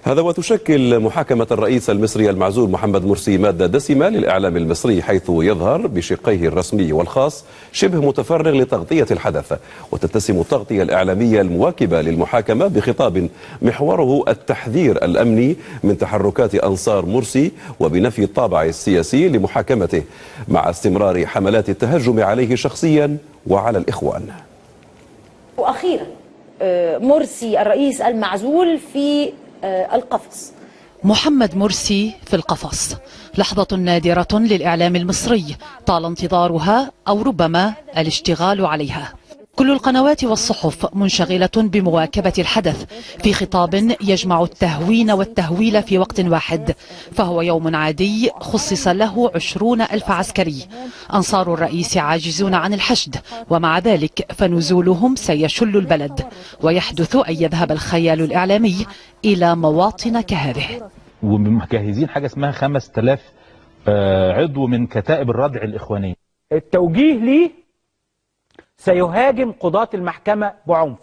هذا وتشكل محاكمة الرئيس المصري المعزول محمد مرسي مادة دسمة للإعلام المصري، حيث يظهر بشقيه الرسمي والخاص شبه متفرغ لتغطية الحدث، وتتسم التغطية الإعلامية المواكبة للمحاكمة بخطاب محوره التحذير الأمني من تحركات أنصار مرسي وبنفي الطابع السياسي لمحاكمته، مع استمرار حملات التهجم عليه شخصيا وعلى الإخوان. وأخيرا مرسي الرئيس المعزول في القفص. محمد مرسي في القفص، لحظة نادرة للإعلام المصري طال انتظارها أو ربما الاشتغال عليها. كل القنوات والصحف منشغلة بمواكبة الحدث في خطاب يجمع التهوين والتهويل في وقت واحد، فهو يوم عادي خصص له 20,000 عسكري. أنصار الرئيس عاجزون عن الحشد، ومع ذلك فنزولهم سيشل البلد، ويحدث أن يذهب الخيال الإعلامي إلى مواطن كهذه. ومجهزين حاجة اسمها 5000 عضو من كتائب الردع الإخوانية. التوجيه ليه سيهاجم قضاة المحكمة بعنف.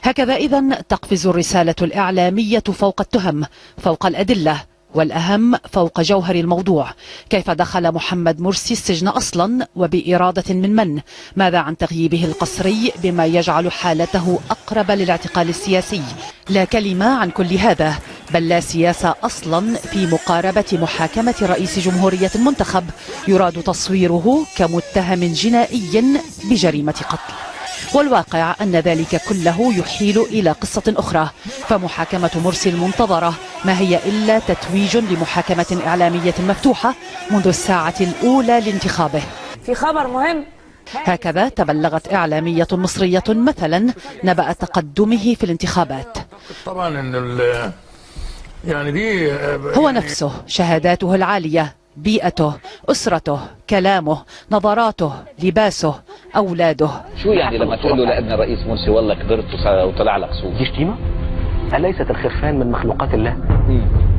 هكذا إذن تقفز الرسالة الإعلامية فوق التهم، فوق الأدلة، والأهم فوق جوهر الموضوع. كيف دخل محمد مرسي السجن أصلا وبإرادة من؟ ماذا عن تغييبه القسري بما يجعل حالته أقرب للاعتقال السياسي؟ لا كلمة عن كل هذا، بل لا سياسة أصلا في مقاربة محاكمة رئيس جمهورية منتخب يراد تصويره كمتهم جنائي بجريمة قتل. والواقع أن ذلك كله يحيل إلى قصة أخرى، فمحاكمة مرسي المنتظرة ما هي إلا تتويج لمحاكمة إعلامية مفتوحة منذ الساعة الأولى لانتخابه. في خبر مهم، هكذا تبلغت إعلامية مصرية مثلا نبأ تقدمه في الانتخابات. طبعا إن يعني دي هو نفسه، شهاداته العالية، بيئته، أسرته، كلامه، نظراته، لباسه، أولاده. شو يعني لما تقول له لأن الرئيس مرسي والله كبرت وطلع لك صوت؟ دي شتيمة؟ أليست الخرفان من مخلوقات الله؟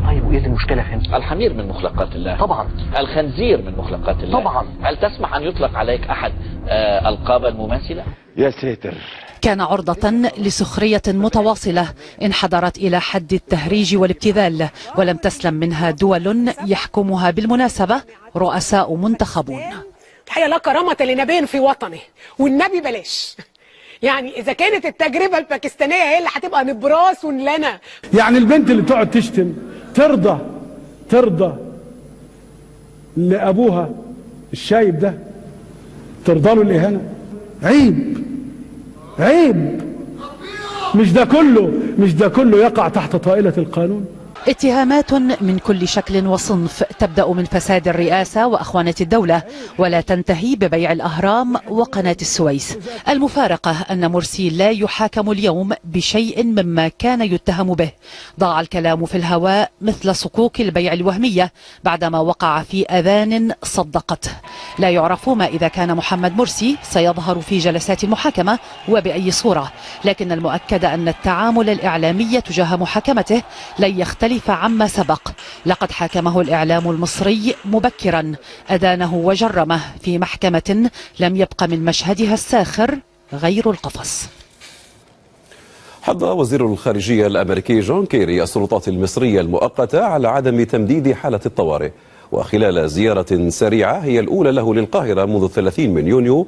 طيب وإيه المشكلة هنا؟ الحمير من مخلوقات الله طبعا. الخنزير من مخلوقات الله طبعا. هل تسمح أن يطلق عليك أحد ألقاب المماثلة؟ يا ساتر. كان عرضة لسخرية متواصلة انحدرت إلى حد التهريج والابتذال، ولم تسلم منها دول يحكمها بالمناسبة رؤساء منتخبون. الحقيقة لا كرامة لنبي في وطنه، والنبي بلاش. يعني إذا كانت التجربة الباكستانية هي اللي هتبقى نبراس لنا، يعني البنت اللي تقعد تشتم ترضى لأبوها الشايب ده، ترضى له الإهانة؟ عيب. مش ده كله يقع تحت طائلة القانون. اتهامات من كل شكل وصنف تبدأ من فساد الرئاسة وأخوانة الدولة، ولا تنتهي ببيع الأهرام وقناة السويس. المفارقة أن مرسي لا يحاكم اليوم بشيء مما كان يتهم به. ضاع الكلام في الهواء مثل صكوك البيع الوهمية بعدما وقع في أذان صدقته. لا يعرف ما إذا كان محمد مرسي سيظهر في جلسات المحاكمة وبأي صورة، لكن المؤكد أن التعامل الإعلامي تجاه محاكمته لن يختلف عما سبق. لقد حاكمه الإعلام المصري مبكرا، أدانه وجرمه في محكمة لم يبق من مشهدها الساخر غير القفص. حض وزير الخارجية الأمريكي جون كيري السلطات المصرية المؤقتة على عدم تمديد حالة الطوارئ، وخلال زيارة سريعة هي الأولى له للقاهرة منذ 30 من يونيو